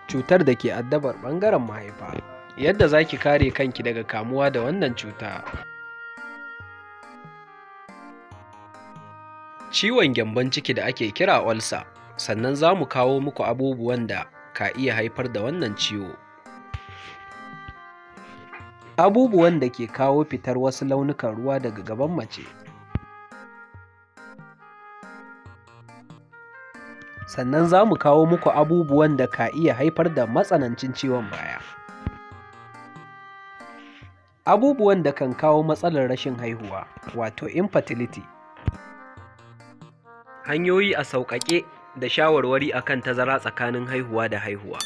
Cutar da ke addabar ɓangaren mahaifa. Yadda za ki kare kanki daga kamuwa da wannan cuta. Ciwon gyambon ciki da ake kira ulcer, sannan za mu kawo muku abubuwan da ka iya haifar da wannan ciwo. Abubuwan da ke kawo fitar wasu launukan ruwa daga gaban mace. Sannan za mu kawo muku abubuwan da ka iya haifar da matsanancin ciwon baya. Abubuwan da kan kawo matsalar rashin haihuwa, wato infertility. Hanyoyi a sauƙaƙe da shawarwari akan tazara tsakanin haihuwa da haihuwa.